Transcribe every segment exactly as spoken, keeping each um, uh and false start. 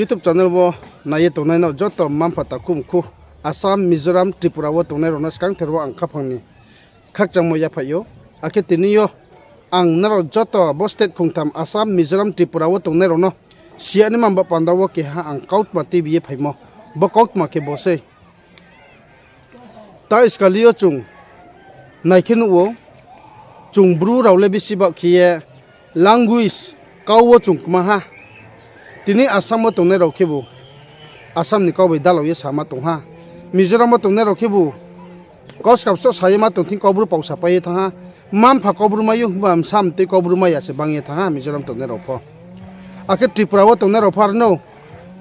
YouTube channel wo nai ye tongnai no joto mma-mpha takhu mkhu, Assam, Mizoram, Tripura wo tongnai rao no skangther wo ang khaphang ni khakchangmo yaphaih ou. Akhe tini yo ang nrao joto bo state khongtham Assam, Mizoram, Tripura wo tongnai rao no si ya naima ba panda wo keha ang kautma tuibi ye phaimo. Bo kautma khe bo sei. Ta iskali yo chung nai khe nuh ou, chung Bru rao le bisi baoh khe ye language kau wo chung kma ha. Tini Assam wo tongnai rao khebu Assam ni kau bai dalao ye sama tong ha. Mizoram wo tongnai rao khebu kau skam só sa ye ma tong thing Kaubru pao sapai ye thanng ha. Mma-mpha Kaubru mai ou, himba bsa mtui Kaubru mai ya se bang ye thanng ha Mizoram tongnai rao pho. Akhe Tripura wo tongnai rao pho aro no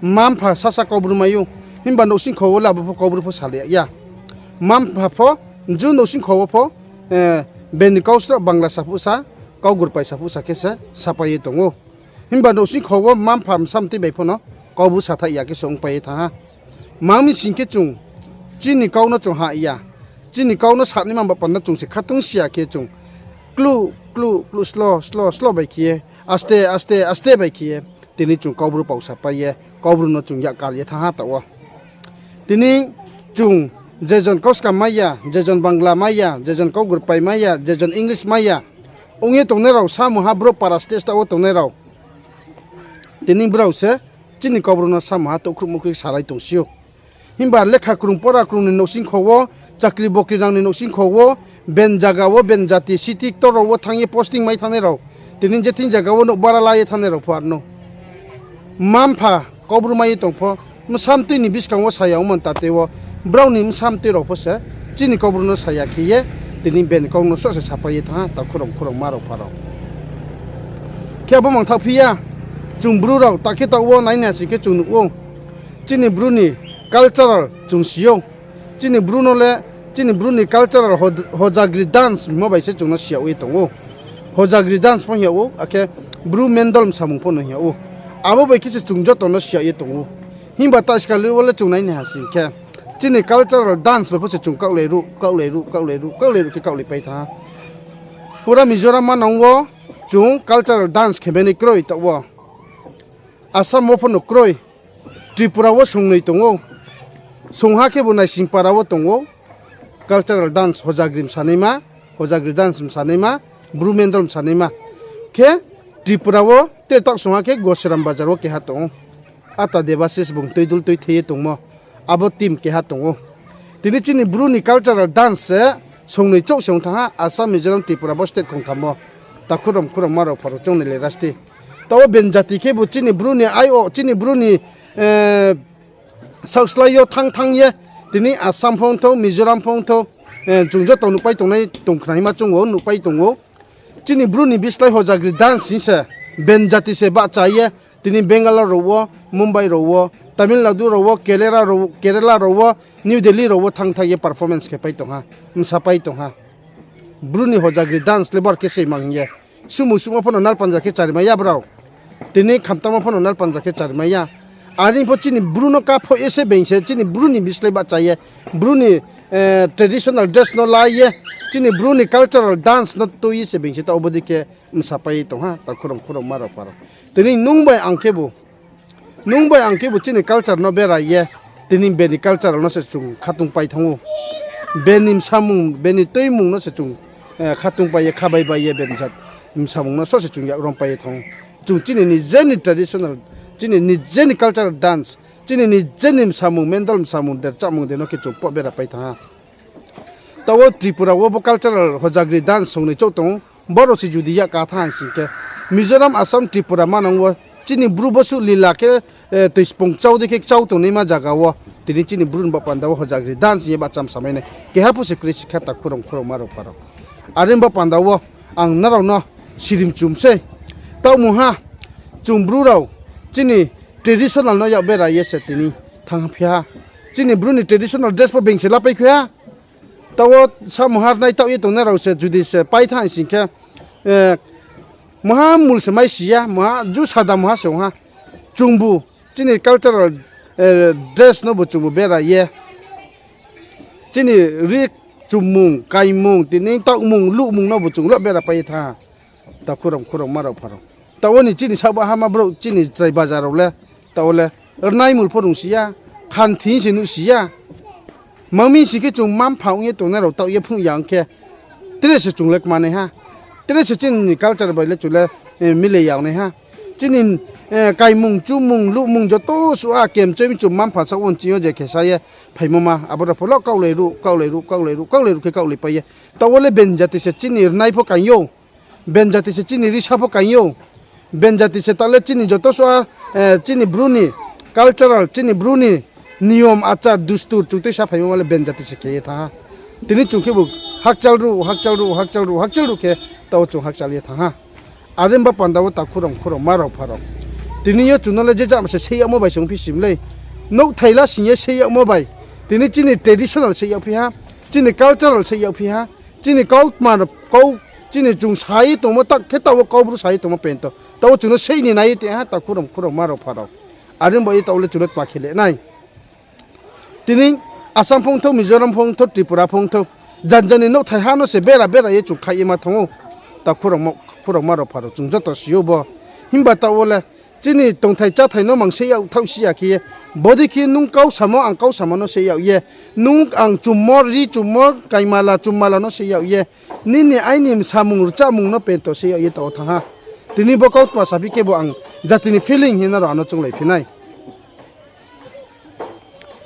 mma-mpha sasa Kaubru mai ou, himba nouhsingkho wo le abo pho Kaubru pho salai ya. Mma-mpha pho, ju nouhsingkho wo pho, eh, beni kau sroh Bangla saphuh sa, kau gurpai saphuh sa khe se sapai ye tong ou. Himba nouhsingkho wo mma-mpha bsa mtui bai pho no Kaubru sathaih ya khe se ongpai ye thanng ha. Mang mi sing khe chung chini kau no chung hah ya. Chini kau no sanaima ba panda chung se khatung si ya khe chung kluh, kluh, kluh, slow, slow, slow bai khe ye, aste, aste, aste bai khe ye, tini chung Kaubru pao sapai ye, Kaubru no chung yak kar ye thanng ha taoh wo. Tini chung je jon kau skam mai ya, je jon Bangla mai ya, je jon kau gurpai mai ya, je jon English mai ya, ong ye tongnai rao, samung ha bro para state taoh wo tongnai rao. Tini brao se chini Kaubru no samung ha touhkhruh muhkhruh salai tong si ou. Himba lekha krung pora krung ni nouhsingkho wo, chakri bokri nang ni nouhsingkho wo, ben zaga wo, ben jati city ktor rao wo thanng ye posting mai thanngnai rao, tini je thing zaga wo nouh bara la ye thanngnai rao pho aro no mma-mpha Kaubru mai ye tong pho, bsa mtui ni buskang wo sa ya ongmo ta tei wo, brao ni bsa mtui rao pho se chini Kaubru no sa ya khe ye, tini beni kau no sroh se sapai ye thanng ha, takhu rao, mkhu rao, mma rao, mpha rao. Khe abo mangthaoh phi ya, chung Bru rao ta khe taoh wo nai nai sing khe chung nuh ou. Chini Bru ni cultural chung si ou. Chini Bru no le, chini Bru ni cultural Hojagri dance hingmo bai se chung no si yag ye tong ou. Hojagri dance pho hing yag ou, akhe Bru mendol bsamung pho no hing yag ou. Abo bai khe se chung joto no si yag ye tong ou. Himba ta iskali wo le chung nai nai ha sing khe, chini cultural dance bai pho se chung kaohlai ruh, kaohlai ruh, kaohlai ruh, kaohlai ruh khe kaohlai pai thanng ha. Pura Mizoram manang wo chung cultural dance khe mani kroi taoh wo. Assam wo pho no kroi. Tripura wo songnoi tong ou. Songha khebu Naisingpara wo tong ou. Cultural dance Hojagri bsanaima, Hojagri dance bsanaima, Bru mendol bsanaima. Khe Tripura wo tre taoh songha khe Gosiram Bazar wo keha tong ou. Ata Debasis bung tuidul tuithei ye tongmo, abo team keha tong ou. Tini chini Bru ni cultural dance se songnoi chouh se ong thanng ha Assam, Mizoram, Tripura bo state khongtham wo. Takhu rao, mkhu rao, mma rao, mpha rao, chung ni le rasti. Taoh wo ben jati khebu chini Bru ni aio, chini Bru ni, eh, saohslái yo thanng thanng ye, tini Assam pho ongthou, Mizoram pho ongthou, eh, chung joto nuhpai tongnai tong khnaima chung wo nuhpai tong ou. Chini Bru ni bislái Hojagri dance hing se, ben jati se bahcha ye, tini Bangalore rao wo, Mumbai rao wo, Tamil Nadu rao wo, Kerala rao, Kerala rao wo, New Delhi rao wo thanng thanng ye performance khe pai tong ha, bsapai tong ha. Bru ni Hojagri dance le bor khe se mang hing ye. Sumung suhmo pho no nalpanja khe chari mai ya brao. Tini khamtangmo pho no nalpanja khe chari mai ya. Are pho chini Bru no kaphoh ye se being se, chini Bru ni bislái bahcha ye, Bru ni, eh, traditional dress no la ye, chini Bru ni cultural dance no tui ye se being se, taoh bo dei khe bsapai ye tong ha, takhu rao, mkhu rao, mma rao, mpha rao. Tini nung bai ang khebu, nung bai ang khebu chini culture no bera ye, tini beni culture no se chung khatungpai thanng ou. Beni bsamung, beni tuimung no se chung, eh, khatungpai ye, khabai bai ye, beni jat bsamung no só se chung yak rompai ye thanng ou. Chung chini nijeni traditional, chini nijeni cultural dance, chini nijeni bsamung, mendol bsamung, derchamung de no khe chung poh bera pai thanng ha. Taoh wo Tripura wo bo cultural Hojagri dance songnoi chouh tong ou, boro se judi yak ka thanng sing khe, Mizoram, Assam, Tripura manang wo chini Bru bosuh lila khe, eh, tui spung kchau dei khe kchau tongnaima zaga wo, tini chini Bru ni baoh panda wo Hojagri dance hing ye bahcha bsamai nai. Keha pho se kroi si kha, takhu rao, mkhu rao, mma rao, mpha rao. Are baoh panda wo ang nrao no sirimchum sei. Taoh mungha, chung Bru rao chini traditional no yak bera ye se tini thanng phi ha. Chini Bru ni traditional dress pho being se lapai khui ha. Taoh wo samung ha rnai taoh ye tongnai rao se judi se pai thanng sing khe, eh, mungha mul se mai si ya, mungha ju sada mungha se ong ha. Chungbu, chini cultural, eh, dress nobu chungbu bera ye, chini ri chumung, kaimung, tini taohmung, luhmung nobu chung lo bera pai ye thanng ha. Takhu rao, mkhu rao, mma rao, mpha rao. Taoh wo ni chini saohba hama brouh, chini chrai baja rao le, taoh wo le rnaimul pho rung si ya, khanthi se nuh si ya. Mangmi sing khe chung mma-mpha ong ye tongnai rao taoh ye phnuh ya ong khe, tre se chung le kmanai ha, tre se chini culture bai le chung le, eh, mile ya ong nai ha. Chini, eh, kaimung, chumung, luhmung joto suh a kemchoi mi chung mma-mpha saoh wo nching yo je khe sa ye phaimo ma, abo rao pho lo kaohlai ruh, kaohlai ruh, kaohlai ruh, kaohlai ruh khe kaohlai pai ye. Taoh wo le ben jati se chini rnai pho kaing ou, ben jati se chini risa pho kaing ou, ben jati se ta le chini joto suh a, eh, chini Bru ni cultural, chini Bru ni niyom, achar, dustur, chung tuisa phaimo ma le ben jati se khe ye thanng ha. Tini chung khebu hakchal ruh, hakchal ruh, hakchal ruh, hakchal ruh khe taoh wo chung hakchal ye thanng ha. Are ba panda wo takhu rao, mkhu rao, mma rao, mpha rao, tini yo chung no le je jama se sei yagmo bai se ongphi sim lei. Nouhthai la sing ye sei yagmo bai. Tini chini traditional sei yagphi ha, chini cultural sei yagphi ha, chini kautma, kau, chini chung sa ye tongmo, tak khe taoh wo Kaubru sa ye tongmo pento. Taoh wo chung no sei ni nai ye tong ha, takhu rao, mkhu rao, mma rao, mpha rao. Are ba ye taoh wo le chung no tma khe le nai. Tini Assam pho ong thou, Mizoram pho ong thou, Tripura pho ong thou, janja ni nouhthai ha no se bera bera ye chung khaih ye ma thanng ou. Takhu rao, mkhu rao, mma rao, mpha rao, chung joto si ou bo. Himba taoh wo le chini tongthai cháthai no mang sei yag thaoh si ya khe ye, bodei khe nung kau samo, ang kau samo no sei yag ye, nung ang chummo, ri chummo, kaimala chummala no sei yag ye, nini aini samung rchamung no pento sei yag ye taoh wo thanng ha. Tini bo kautma saphi khebu ang jati ni feeling hing ye nrao ano chounglai phi nai.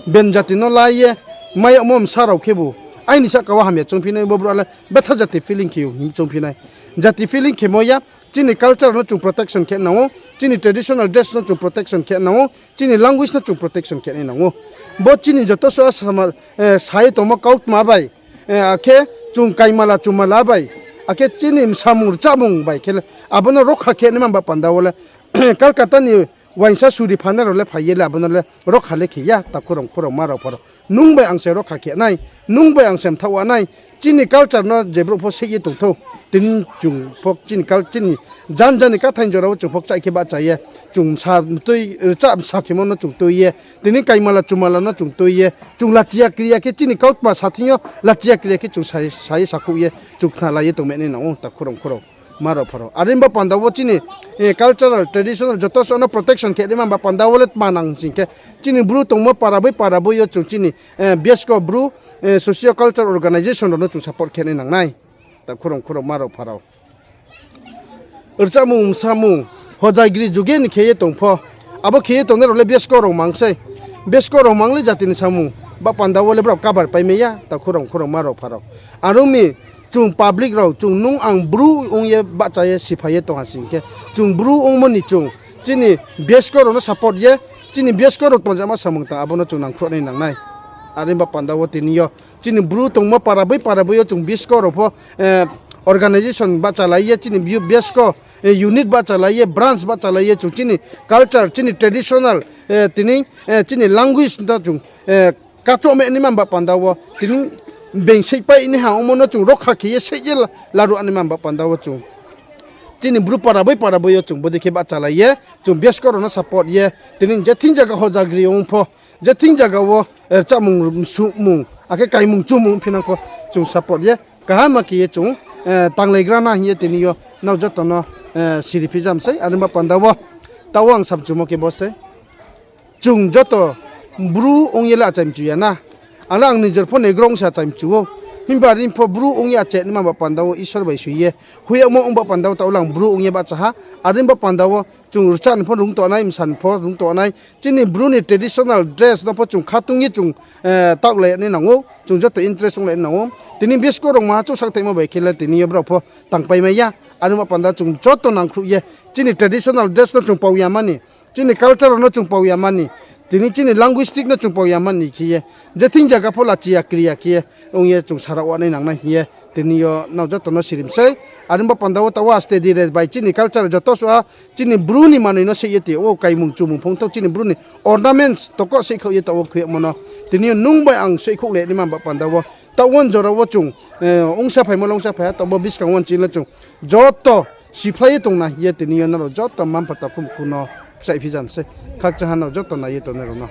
Ben jati no la ye mai yagmo bsa rao khebu aini sahka wo hamya choungphi nai, bo brouh le betha jati feeling khe hing choungphi nai. Jati feeling khemo ya, chini culture no chung protection khe nang ou, chini traditional dress no chung protection khe nang ou, chini language no chung protection khe nai nang ou. Bo chini joto suh a sa ye tongmo kautma bai, akhe chung kaimala chummala bai, akhe chini samung rchamung bai khe le abo no rokha khe naima ba panda wo le Kolkata ni uaingsa suri phanai rao le phai ye le abo no le rokha le khe ya, takhu rao, mkhu rao, mma rao, mpha rao. Nung bai ang se rokha khe nai, nung bai ang se mthaoh wa nai, chini culture no je brouh pho seih ye tong thou, tini chung pho chini janja ni kathain jora wo chung pho kchaih khe bahcha ye, chung bsa tui, rcha bsa khemo no chung tui ye, tini kaimala chummala no chung tui ye, chung lachiya kriya khe chini kautma sa thing yo lachiya kriya khe chung sa ye sakhouh ye, chung khnalai ye tongmai nai nang ou, takhu rao, mkhu rao, mma rao, mpha rao. Are ba panda wo chini cultural, traditional joto suh no protection khe naima ba panda wo le tma nang sing khe, chini Bru tongmo para boi para boi yo chung chini BSCO Bru socio cultural organisation rao no chung support khe nai nang nai. Takhu rao, mkhu rao, mma rao, mpha rao. Rchamung, bsamung, hojagri juge ni khe ye tong pho, abo khe ye tongnai rao le BSCO rao mang sei. BSCO rao mang le jati ni samung ba panda wo le brao cover paimai ya, takhu rao, mkhu rao, mma rao, mpha rao. Are ong mi chung public rao, chung nung ang Bru ong ye bahcha ye siphai ye tong ha sing khe, chung Bru ongmo ni chung chini BSCO rao no support ye, chini BSCO rao tongjama samung tang abo no chung nangkhruh nai nang nai. Are ba panda wo tini yo chini Bru tongmo para boi para boi yo chung BSCO rao pho organisation bahchalai ye, chini BSCO unit bahchalai ye, branch bahchalai ye, chung chini culture, chini traditional, tini chini language no chung kachoh me naima ba panda wo tini being seihpai naiha ongmo no chung rokha khe ye seih ye laruh naima ba panda wo chung chini Bru para boi para boi yo chung bodei khe bahchalai ye, chung BSCO rao no support ye, tini je thing zaga hojagri ong pho, je thing zaga wo rchamung, msumung, akhe kaimung chumung phinang pho, chung support ye kaham khe ye chung tanglaigra na hing ye tini yo nrao joto no siri phi jam sei. Are ba panda wo taoh wo ang samchumo khe bo sei. Chung joto Bru ong ye le achai mchu ya na. Ang le ang nijor pho ni grong se achai mchu ou. Himba ri pho Bru ong ye achai naima ba panda wo Isor bai soi ye, hoih yagmo ong ba panda wo taoh le ang Bru ong ye bahcha ha. Are ba panda wo chung rcha ni pho rung tongnai, bsa ni pho rung tongnai. Chini Bru ni traditional dress no pho chung khatung ye chung taohlai nai nang ou. Chung joto interest onglai nai nang ou. Tini BSCO rao maha chouh sakthaimo bai khe le tini yo brao pho tangpaimai ya. Are ba panda chung joto nangkhruh ye chini traditional dress no chung pau ya mani, chini culture no chung pau ya mani, tini chini linguistic no chung pau ya mani khe ye, je thing zaga pho lachiya kriya khe ye ong ye chung sara wa nai nang nai hing ye tini yo nrao joto no sirim sei. Are ba panda wo taoh wo aste dire bai chini culture joto suh a chini Bru ni manoi no seih ye tong ou, kaimung chumung phung thou, chini Bru ni ornaments toko seihkhouh ye taoh wo khui yagmo no tini yo nung bai ang seihkhouh le naima ba panda wo taoh wo jora wo chung ongsa phaimo le ongsa phai ha, taoh bo buskang wo chini le chung joto siphlai ye tong na hing ye tini yo nrao joto mma mpha takhu mkhu no kchaih phi jam sei. Khakchang ha nrao joto nai ye tongnai rao no.